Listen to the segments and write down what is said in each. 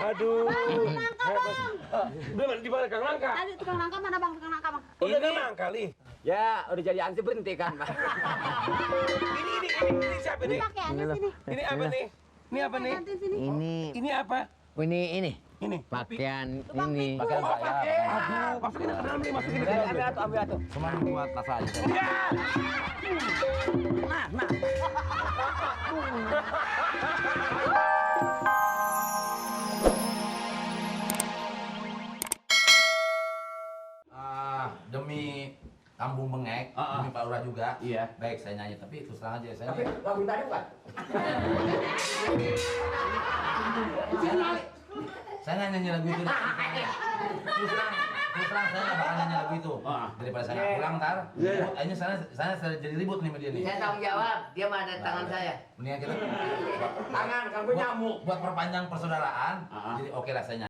Aduh. Nangka bang. Di mana Kang Nangka? Tadi tukang nangka mana bang? Tukang nangka bang. Udah Kang Nangka nih. Ya, udah jadi anti berhenti kan, Pak. Ini siapa Ini nih? pakaiannya sini. Ini apa nih? Ini apa nih? Gantiin sini. Ini apa? Ini Ini. pakaian Tukang ini. pikul. Oh, pakai. Aduh, masukin ke dalam nih, masukin ke dalam. Ambil atuh. Cuma buat rasa aja. Enggak. Nah. Demi Kampung Bengek, demi Pak Lurah juga. Iya. Baik, saya nyanyi, tapi terus terang aja saya. Tapi lagu tadi bukan? Saya nggak nyanyi lagu itu. Terus terang saya nggak bakal nyanyi lagu itu. Daripada saya nggak pulang ntar. Akhirnya saya jadi ribut nih sama dia nih. Saya tanggung jawab, dia mah ada tangan saya. Mendingan kita Tangan, kamu nyamuk. buat perpanjang persaudaraan. Jadi oke lah saya nyanyi.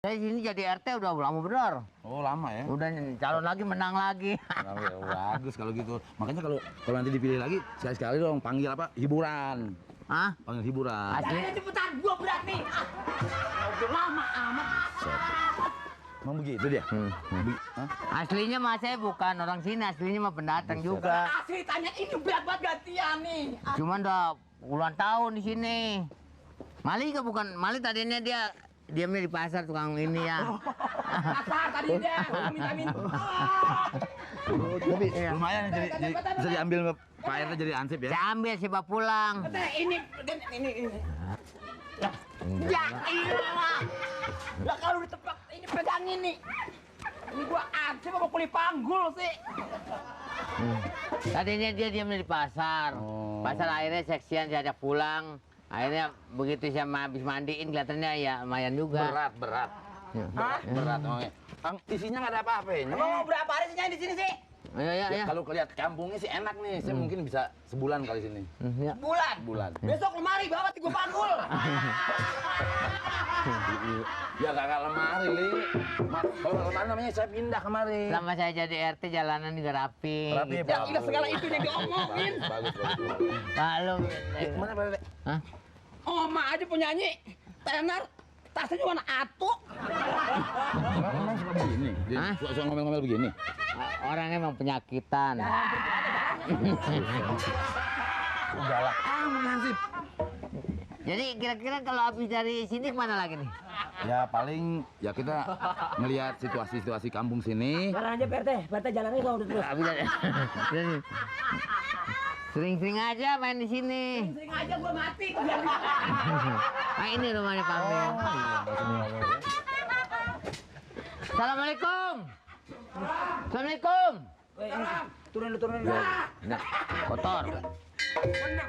Saya sini jadi RT udah lama bener. Oh, lama ya. Udah calon lagi, menang lagi. Bagus kalau gitu. Makanya kalau nanti dipilih lagi, sekali-sekali dong panggil apa? Hiburan. Hah? Panggil hiburan. Asli. Cepetan, gua berat nih. Udah lama amat. Emang begitu dia? Hah? Aslinya mah saya bukan orang sini, aslinya mah pendatang juga. Asli tanya ini berat banget gantian nih. Cuman udah puluhan tahun di sini. Mali juga bukan, Mali tadinya dia diamnya di pasar tukang ini ya. Kasar tadi dia, minta-minta. Tapi lumayan jadi bisa diambil Pak RT jadi ansip ya. Saya ambil sih bawa pulang. Ini. Ya iyalah. Lah kalau ditepak ini pegangin nih. Ini gua ansip apa kuli panggul sih? Tadinya dia diamnya di pasar. Oh. Pasar akhirnya seksian saya ajak pulang. Akhirnya begitu saya habis mandiin kelihatannya ya lumayan juga. Berat. Hah? Berat. Kang, isinya nggak ada apa-apa ini. Emang mau berapa hari sih di sini sih? Ayo ya. Kalau lihat kampungnya sih enak nih. Saya mungkin bisa sebulan kali sini. Ya. Bulan. Besok lemari bawa 3 panggul. Ya kakak lemari, Li. Kalau lemari namanya saya pindah kemari. Selama saya jadi RT jalanan juga rapi. Rapi, gitu. Pak. Ya udah segala itu yang diomongin. Bagus. Maklum. Mana Pak? Hah? Oma aja penyanyi. Tenar. Tasnya cuma atuk. Emang suka begini? Hah? Suka ngomel-ngomel begini? Orangnya emang penyakitan. Galak amat Hansip. Jadi kira-kira kalau habis dari sini kemana lagi nih? Ya paling ya kita ngelihat situasi kampung sini. Sekarang aja PRT jalannya gua udah terus. Habis dari sering-sering aja main di sini. Sering aja gua mati. Nah ini rumahnya Pak Amir. Assalamualaikum. Assalamualaikum. Turun. Nah, kotor.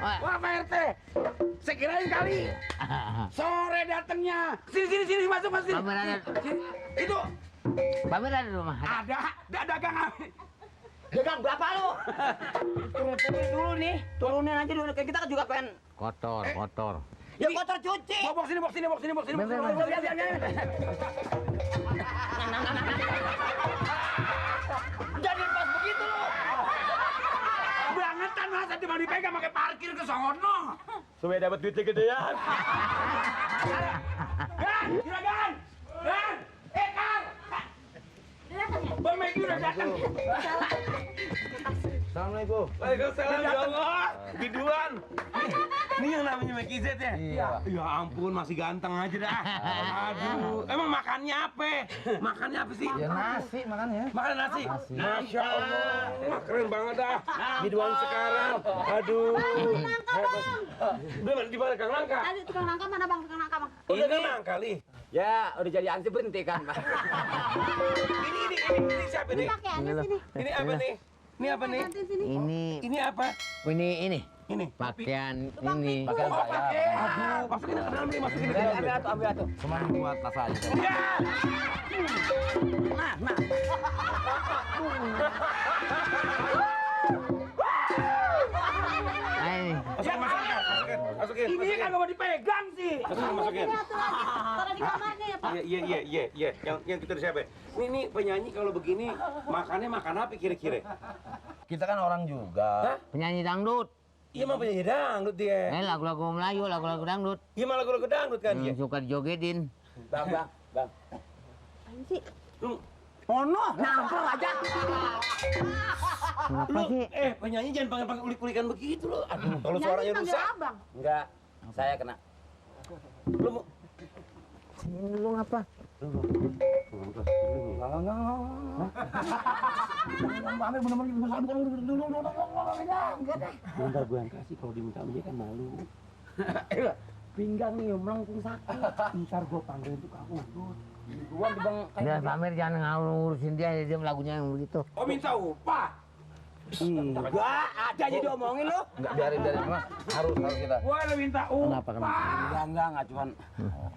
Wah Pak RT. Saya kirain kali. Sore datangnya. Sini masuk. Pak Amir ada, Sini. Itu Pak Amir ada di rumah. ada dagang. Dagang berapa lu? Turunin dulu nih. Turunin aja dulu. Kayak kita kan juga pengen. Kotor. Ya kotor cuci. Bawa sini. Bener. Jadi pas begitu lu. Bangetan masa cuma dipegang pakai parkir ke sono. Supaya dapat duitnya gedean. Juragan. Kang. Bang Megi udah datang. Assalamualaikum. Waalaikumsalam ya Allah. Biduan. Ini yang namanya Meki Z ya? Iya. Ya ampun masih ganteng aja dah. Aduh. Emang makannya apa? Makannya apa sih? Ya nasi makannya. Makan nasi. Masya Allah. Wah, keren banget dah. Biduan sekarang. Aduh. Hebat. Udah di mana Kang Langka? Tadi tukang nangka mana bang? Tukang nangka bang. Udah Kang Langka kali. Ya, udah jadi anti berhenti kan, Pak. Ini siapa Ini nih? pakaiannya sini. Ini apa nih? Ini apa nih? Gantiin sini. Ini apa? Ini Ini. pakaian ini. Pakaian Oh, saya. pakai. Aduh, masukin ke dalam nih, masukin ke dalam. Ambil atuh. Cuma buat rasa aja. Nah. Masukin. Ini kan mau dipegang sih. Masukin. Taruh di kamarnya ya pak. Iya. Yang kita siapa? Ini penyanyi kalau begini makannya makan apa kira-kira? Kita kan orang juga. Penyanyi dangdut. Iya mah penyanyi dangdut dia. Lagu-lagu Melayu, lagu-lagu dangdut. Iya mah lagu-lagu dangdut kan dia. Suka dijogetin. Bang. Apaan sih? Lu, Ono, nampol aja. Kenapa sih? penyanyi jangan panggil ulik-ulikan begitu loh. Aduh, kalau Nyanyi suaranya panggil rusak. abang. Enggak, saya kena. Lu mau Ini dulu ngapa? bentar gue yang kasih kalau diminta dia kan malu. Pinggang nih, melengkung sakit. Ntar gue panggilin tukang urut. Gua di bang. Udah Pamer jangan ngurusin dia lagunya yang begitu. Oh minta upah? Enggak, ada aja diomongin lu. Enggak biarin Mas. Harus kita. Gue lu minta upah. Kenapa? Enggak, cuman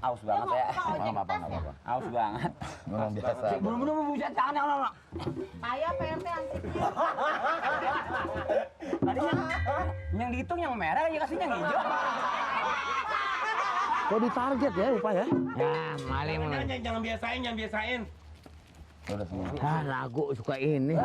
aus banget ya. Enggak apa-apa. Aus banget. Memang biasa. Belum buset jangan ya. Saya PRT ansipnya. Tadi yang dihitung yang merah ya kasihnya yang hijau. Kok ditarget ya, Upah ya? Ya, Mali Jangan biasain, jangan biasain. Ah, lagu suka ini.